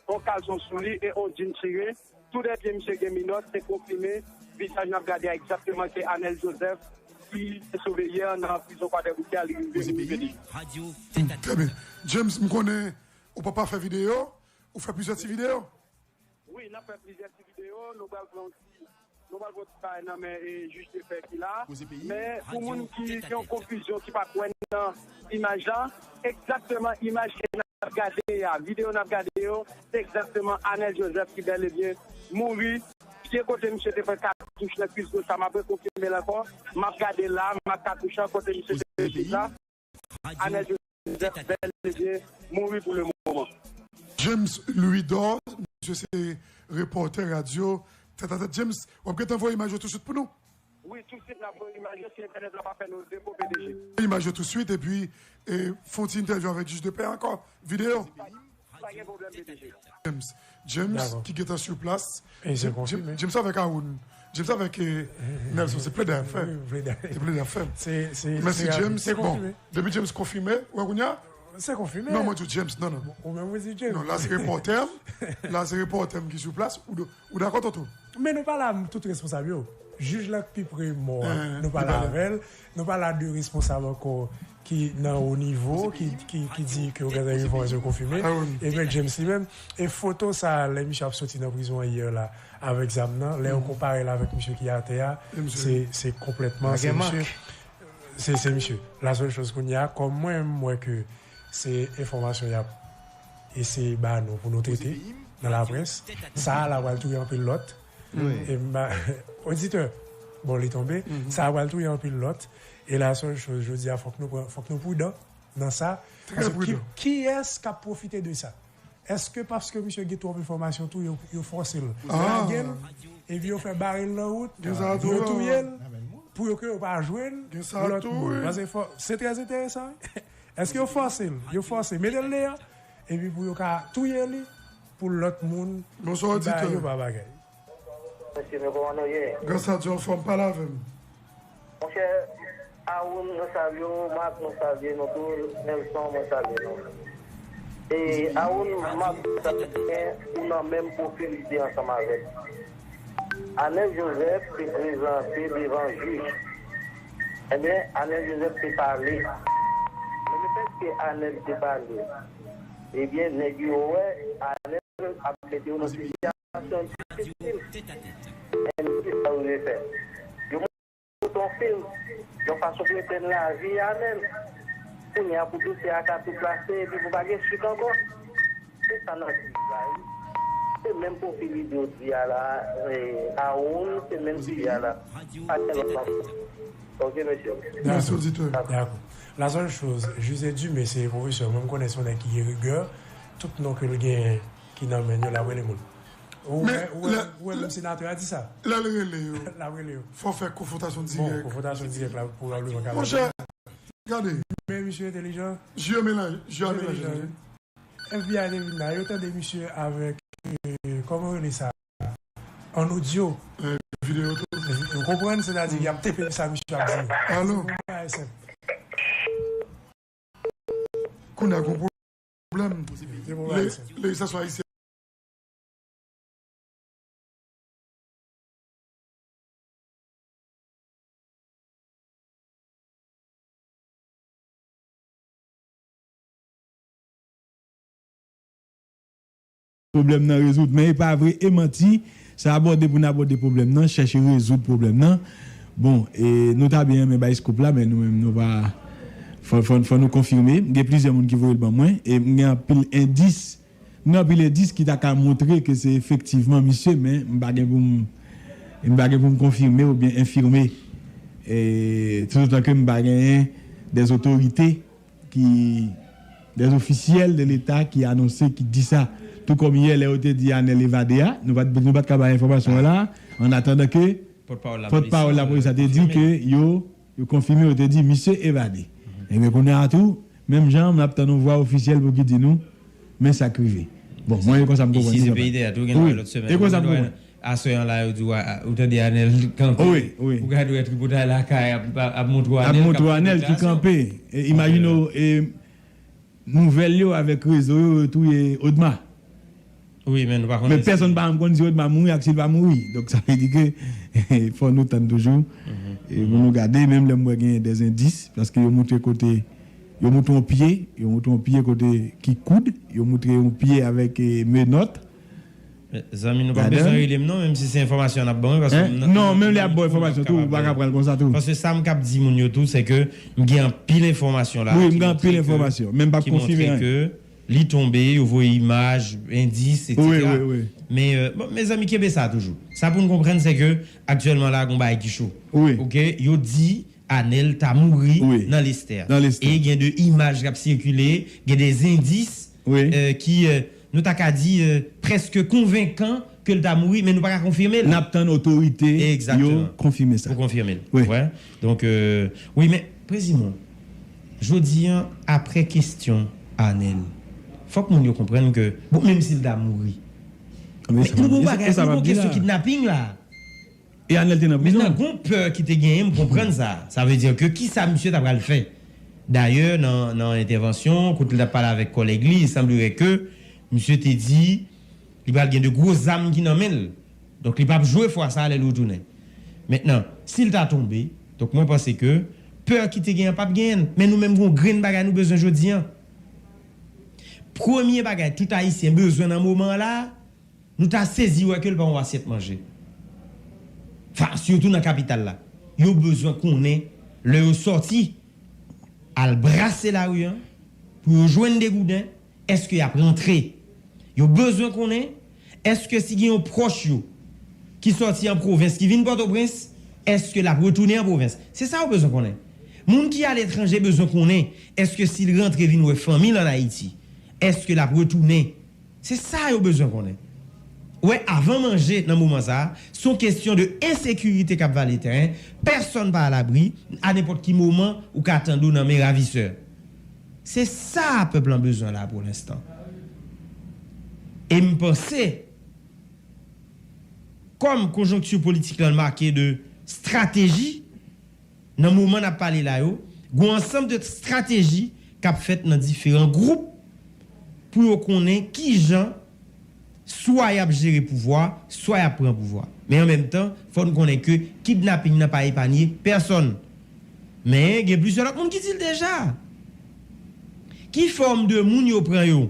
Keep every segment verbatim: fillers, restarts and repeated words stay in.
yon kalson sou li e yon djin chire. Tou de pye misye gen minòt, se konfime. Vizaj n ap gade a egzakteman se Anel Joseph ki te sove yè nan prizon Kwadèboukè a, li rive mouri. Trè byen. James, m konnen ou papa fè videyo, ou fè plizyè ti videyo. Wi, n ap fè plizyè ti videyo, nou pral fè yon ti, nou pral fè yon ti bagay nan men, e, jij de pè ki la. Men, pou moun ki gen yon konfizyon, ki pa kwè nan imaj la, egzakteman imaj ke n ap gade a, videyo n ap gade yo, se egzakteman Anel Joseph ki bèl e byen mouri. Pye kote misye te pran katouch nan kwis goch la, m ap rekonfime l ankò. M ap gade la, m ap katouch an kote misye te pran chit la. Anel Joseph bèl e byen mouri pou le moman. James Louidor, misye se repòtè radyo Tèt a Tèt. James, w ap gentan voye imaj yo touswit pou nou? Wi, touswit n ap voye imaj yo si entènèt la pa fè nou defo, P D G. Imaj yo touswit, epi, e, fè yon ti entèvyou avèk jij de pè ankò. Videyo. Pa gen pwoblèm, P D G. James, James ki gentan sou plas. James avèk Haroun. James avèk, e, Nelson, se plede y ap fè. Se plede y ap fè. Mèsi, James. Bon, depi James konfime, ou wè kounye a? Se konfime. Non, mwen di w James, non, non. Ou menm ou di James. Non, la se repòtè m. La se repòtè m ki sou plas. Ou, ou dakò, Toto? Men nou pa la tout responsab yo. Jij la k pi pre mò a, nou pa la avè l. Nou pa la de responsab ankò ki nan wo nivo, ki, ki, ki di ke yo gen enfòmasyon konfime. Ebyen, James li menm. E foto sa a, lè misye ap soti nan prizon an yè la, avèk zam nan, lè yo konpare l avèk misye ki atè a, se, se konplètman, se misye. Se, se misye. La sèl choz kounye a, kòm mwen, m wè ke se enfòmasyon y ap eseye ba nou pou nou trete nan laprès. Sa a la pral touye anpil lòt. E m pa, oditè, bon, li tonbe. Sa a pral touye anpil lòt. E la sèl choz, jodi a, fòk nou pran, fòk nou pridan nan sa. Paske ki, kiyès k ap pwofite de sa? Èske paske misye gen twòp enfòmasyon tou, yo, yo fòse l lage l, epi yo fè bare l nan wout, yo touye l, pou yo ke yo pa jwenn lòt moun? Paske fò, se trè enteresan, wi. Èske yo fòse l? Yo fòse, mete l deyò, epi pou yo ka touye li, pou lòt moun, yo pa bagay. Mesye, men kòman nou ye? Grasa Dye, anfòm, pale avè m. Monchè, Awoun, mwen salye w, Mak, mwen salye nou tou, Nelson, mwen salye nou. E, Awoun, Mak, mwen salye, ou nan menm pwofil ide ansanm avè m. Anel Joseph te prezante devan jij. Ebyen, Anel Joseph te pale. Men lefètke Anel te pale, ebyen, nèg yo wè Anel ap mete yo nan sitiyasyon difisil. Men ki sa yo vle fè? Yo monte yon fim, yon fason pou etèn lavi Anel. Kounye a pou dosye a ka tou klase epi pou pa gen swit ankò. Se sa n ap viv la, wi. Se menm pwofil ide w di a la, e, Awoun, se menm sijè a la. Pa gen lòt mank. Ok, mesye. Mèsi, oditè. Dakò. La sèl choz, José Dumé, se pwofesè, mwen m konnen se yon nèg ki gen rigè, tout non ke l genyen ki nan men l yo, l ap rele moun. Ou wè, ou wè, ou wè menm senatè a di sa. Lè l rele yo. L ap rele yo. Fò fè konfwontasyon dirèk. Bon, konfwontasyon dirèk la, pwobableman ka. Monchè, gade. Men misye entèlijan. Jyo melanje, jyo a melanje. F B I te vin la, yo tande misye avèk, e, kòman yo rele sa? An odyo. E, videyo tou. Ou konprann, sètadi, y ap tepe sa misye ap di. Alo? Se yon bagay senp. Kounye a gon pwoblèm. Lejislasion ayisyen. Pwoblèm nan rezoud. Men e pa vre, e manti. Se abòde pou n abòde pwoblèm nan, chèche rezoud pwoblèm nan. Bon, e nou ta byen renmen bay scoop la, men nou menm nou pa, fò, fò, fò nou konfime. Gen plizyè moun ki voye l ban mwen, e m gen anpil endis. M gen anpil endis ki ta ka montre ke se efektivman misye, men m pa gen pou m, m pa gen pou m konfime oubyen enfime. E, toutotan ke m pa genyen dè otorite ki, dè ofisyèl de Leta ki anonse, ki di sa. Tou kòm yè, lè yo te di Anel evade a, nou pa t, nou pa t ka bay enfòmasyon an la, an atandan ke pòtpawòl lapolis la te di ke yo, yo konfime, yo te di misye evade. Ebyen, kounye a tou, menm jan, n ap tann yon vwa ofisyèl pou ki di nou, men sa k rive. Bon, mwen, e konsa m konprann. Isi, se peyi dèyè tou, gen dwa lòt semèn. E konsa m konprann. Aswè an la, yo di w, a, ou tande Anel kanpe. Ou gade w tripotay lakay ap, ap, ap montre w Anel ki kanpe. E, imajine w, e, nouvèl yo avèk rezo yo, yo touye Odma. Wi, men nou pa konnen. Men pèsonn pa janm konn si Odma mouri ak si l pa mouri. Donk, sa vle di ke fò nou tann toujou. E pou nou gade, menm lè m wè genyen dè endis, paske yo moutre kote, yo moutre yon pye, yo moutre yon pye kote ki koud, yo moutre yon pye avèk, eh, menòt. Zanmi, nou pa bezwen rele m non, menm si se enfòmasyon n ap ban wi, paske non, menm lè y ap ba w enfòmasyon tou, ou pa ka pran l konsa tou. Paske sa m k ap di moun yo tou, se ke m gen anpil enfòmasyon la. Wi, m gen anpil enfòmasyon, men m p ap konfime anyen. Ki montre ke li tonbe, yo voye imaj, endis, etsetera. Wi, wi, wi. Men, euh, bon, mezanmi, kenbe sa toujou. Sa pou n konprann, se ke aktyèlman la, gon bagay ki cho. Wi. Oke, yo di Anèl ta mouri nan Lestè. Nan Lestè. E gen de imaj k ap sikile, gen de endis, euh, ki, euh, nou ta ka di, euh, prèske konvenkan ke l ta mouri, men nou pa ka konfime l. N ap tann otorite yo konfime sa. Pou konfime l. Wi. Donk, euh, wi, men, Prezimon, jodi an, apre kesyon Anèl, fòk moun yo konprann ke, bon, menm si l ta mouri, men nou gon bagay, nou gon kesyon kidnaping la. E Anèl te nan prizon. Mentnan, gon pè ki te genyen, m konprann sa. Sa vle di ke kisa misye ta pral fè? Dayè, nan, nan entèvansyon, kote l t ap pale avèk kòlèg li, il semblerait que misye te di li pral gen de gwo zam ki nan men l. Donk, li p ap jwe fwa sa a lè l retounen. Mentnan, si l ta tonbe, donk, mwen panse ke pè ki te genyen an p ap genyen l. Men nou menm, gon grenn bagay nou bezwen jodi an. Premye bagay tout Ayisyen bezwen nan moman an la, nou ta sezi wè ke l pa yon asyèt manje. Fa, sitou nan kapital la. Yo bezwen konnen, lè yo sòti, al brase lari an, pou yo jwenn degouden, èske y ap rantre? Yo bezwen konnen, èske si gen yon pwòch yo ki sòti an pwovens, ki vin Pòtoprens, èske l ap retounen an pwovens? Se sa yo bezwen konnen. Moun ki aletranje bezwen konnen, èske si l rantre vin wè fanmi l ann Ayiti, èske l ap retounen? Se sa yo bezwen konnen. Wè, avan manje nan moman sa a, se yon kesyon de ensekirite k ap vale teren, pèsonn pa alabri, a nenpòt ki moman, ou ka tande w nan men ravisè. Se sa pèp lan bezwen la pou lenstan. E m panse, kòm konjonkti politik lan make de estrateji, nan moman n ap pale la yo, gon ansanm de estrateji k ap fèt nan diferan gwoup pou yo konnen kijan swa y ap jere pouvwa, swa y ap pran pouvwa. Men an menm tan, fò n konnen ke kidnaping nan pa epanye pèsonn. Men gen plizyè lòt moun ki di l deja. Ki fòm de moun yo pran yo?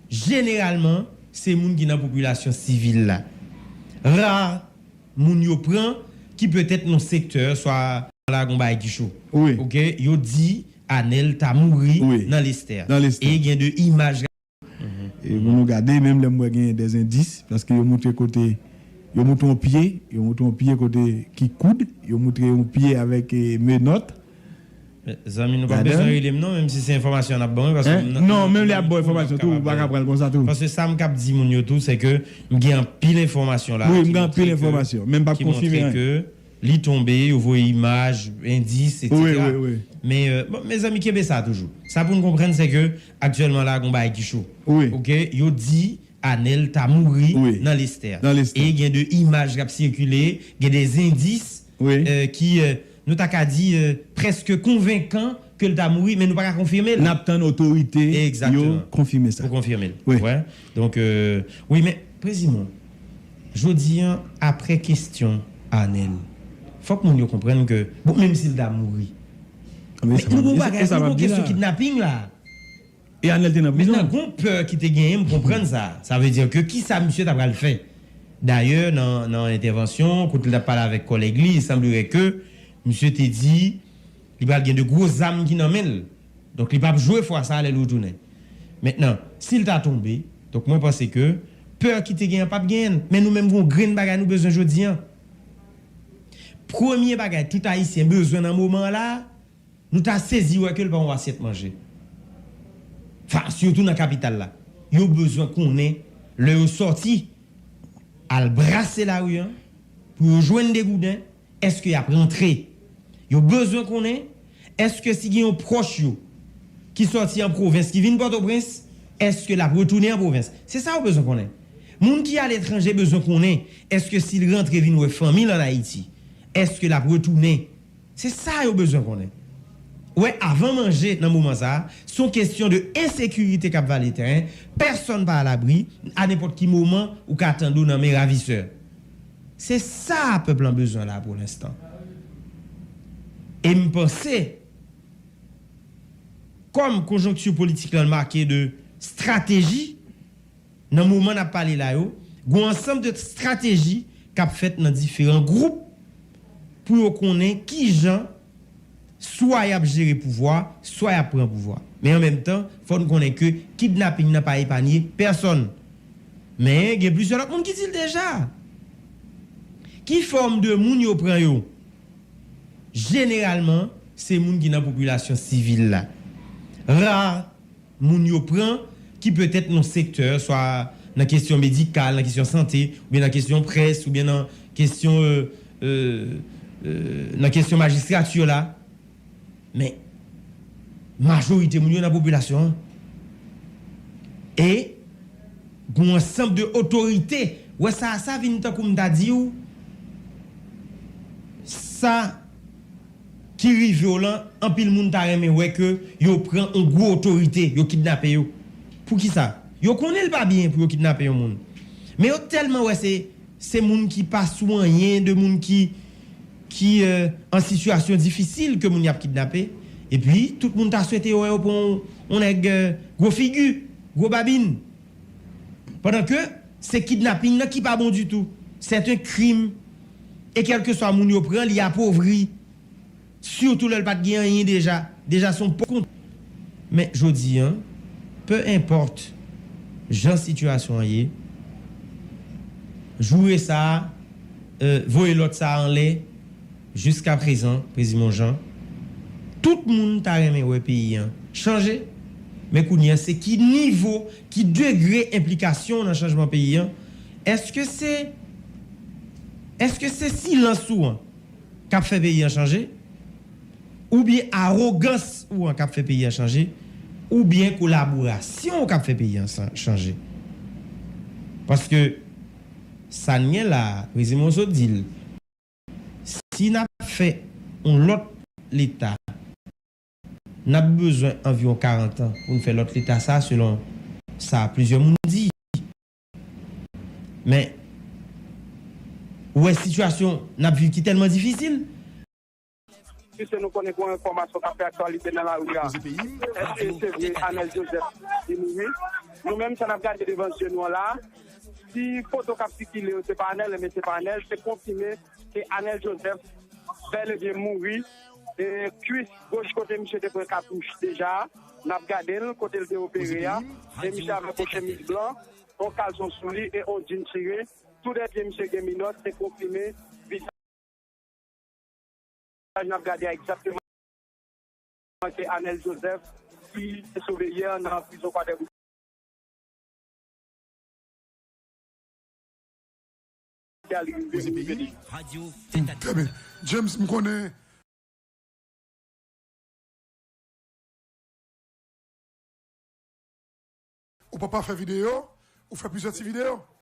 Jeneralman, se moun ki nan popilasyon sivil la. Ra moun yo pran ki petèt nan sektè, swa la gon bagay ki cho. Wi. Oke, yo di Anèl ta mouri nan Lestè. Nan Lestè. E gen de imaj. E pou nou gade, menm lè m wè genyen dè endis, paske yo moutre kote, yo moutre yon pye, yo moutre yon pye kote ki koud, yo moutre yon pye avèk, eh, menòt. Zanmi, nou pa bezwen rele m non, menm si se enfòmasyon n ap ban wi, paske non, menm lè y ap ba w enfòmasyon tou, ou pa ka pran l konsa tou. Paske sa m k ap di moun yo tou, se ke m gen anpil enfòmasyon la. Wi, m gen anpil enfòmasyon, men m p ap konfime anyen. Ki montre ke li tonbe, yo voye imaj, endis, etsetera. Wi, wi, wi. Men, euh, bon, mezanmi, kenbe sa toujou. Sa pou n konprann, se ke aktyèlman la, gon bagay ki cho. Wi. Oke, yo di Anèl ta mouri nan Lestè. Nan Lestè. E gen de imaj k ap sikile, gen de endis, euh, ki, euh, nou ta ka di, euh, prèske konvenkan ke l ta mouri, men nou pa ka konfime l. N ap tann otorite yo konfime sa. Pou konfime l. Wi. Donk, euh, wi, men, Prezimon, jodi an, apre kesyon Anèl, fòk moun yo konprann ke, bon, menm si l ta mouri, men nou gon bagay, nou gon kesyon kidnaping la. E Anèl te nan prizon. Mentnan, gon pè ki te genyen, m konprann sa. Sa vle di ke kisa misye ta pral fè? Dayè, nan, nan entèvansyon, kote l t ap pale avèk kòlèg li, il semblerait que misye te di li pral gen de gwo zam ki nan men l. Donk, li p ap jwe fwa sa a lè l retounen. Mentnan, si l ta tonbe, donk, mwen panse ke pè ki te genyen an p ap genyen l. Men nou menm, gon grenn bagay nou bezwen jodi an. Premye bagay tout Ayisyen bezwen nan moman an la, nou ta sezi wè ke l pa yon asyèt manje. Fa, sitou nan kapital la. Yo bezwen konnen, lè yo sòti, al brase lari an, pou yo jwenn degouden, èske y ap rantre? Yo bezwen konnen, èske si gen yon pwòch yo ki sòti an pwovens, ki vin Pòtoprens, èske l ap retounen an pwovens? Se sa yo bezwen konnen. Moun ki aletranje bezwen konnen, èske si l rantre vin wè fanmi l ann Ayiti, èske l ap retounen? Se sa yo bezwen konnen. Wè, avan manje nan moman sa a, se yon kesyon de ensekirite k ap vale teren. Pèsonn pa alabri. A nenpòt ki moman, ou ka tande w nan men ravisè. Se sa pèp lan bezwen la pou lenstan. E m panse, kòm konjonkti politik lan make de estrateji, nan moman n ap pale la yo, gen yon ansanm de estrateji k ap fèt nan diferan gwoup pou yo konnen kijan swa y ap jere pouvwa, swa y ap pran pouvwa. Men an menm tan, fò n konnen ke kidnaping nan pa epanye pèsonn. Men gen plizyè lòt moun ki di l deja. Ki fòm de moun yo pran yo? Jeneralman, se moun ki nan popilasyon sivil la. Ra moun yo pran ki petèt nan sektè, swa nan kesyon medikal, nan kesyon sante, oubyen nan kesyon près, oubyen nan kesyon, euh, euh, euh, nan kesyon majistrati la. Men, majorite moun yo nan popilasyon an. E, gen yon ansanm de otorite. Wè sa, sa vin tankou m ta di w, sa ki rive w lan, anpil moun ta renmen wè ke yo pran yon gwo otorite, yo kidnape yo. Poukisa? Yo konnen l pa byen pou yo kidnape yon moun. Men yo tèlman wè se, se moun ki pa sou anyen, de moun ki, ki, euh, an sitiyasyon difisil ke moun y ap kidnape. Epi, tout moun ta swete yo wè yo pran yon, yon nèg, euh, gwo figi, gwo babin. Pandan ke se kidnaping nan ki pa bon ditou. C'est un crime. E kèlkeswa moun yo pran, li apovri. Sitou lè l pa t gen anyen deja. Deja se yon pòv kont. Men jodi a, peu importe jan sitiyasyon an ye, joure sa a, euh, voye lòt sa a anlè, jiskaprezan, Prezidan Monjan, tout moun ta renmen wè peyi an chanje. Men kounye a, se ki nivo, ki degre enplikasyon w nan chanjman peyi an? Èske se, èske se silans ou an k ap fè peyi an chanje? Oubyen awogans ou an k ap fè peyi an chanje? Oubyen kolaborasyon w k ap fè peyi an san-, chanje? Paske sa n gen la a, Prezidan Monson di l, si n ap fè yon lòt leta, n ap bezwen anviwon karant an pou n fè lòt leta sa, selon sa plizyè moun di. Men, ou wè sitiyasyon n ap viv ki tèlman difisil. Piske nou konnen gen yon enfòmasyon k ap fè aktyalite nan lari a. Èske se vre Anèl Joseph li mouri? Nou menm, sa n ap gade devan zye nou an la, si foto k ap sikile yo se pa Anèl, enben se pa Anèl, se konfime ke Anèl Joseph bèl e byen mouri. E kwis goch kote misye te pran katouch deja, n ap gade l, kote l te opere a, e misye avèk yon chemiz blan, yon kalson sou li e yon djin chire. Tou de pye misye gen minòt, se konfime. Vizaj n ap gade a egzakteman se Anèl Joseph ki te sove yè nan prizon Kwadèboukè. Li rive, li rive deja. Trè byen. James, m konnen ou papa fè videyo, ou fè plizyè ti videyo.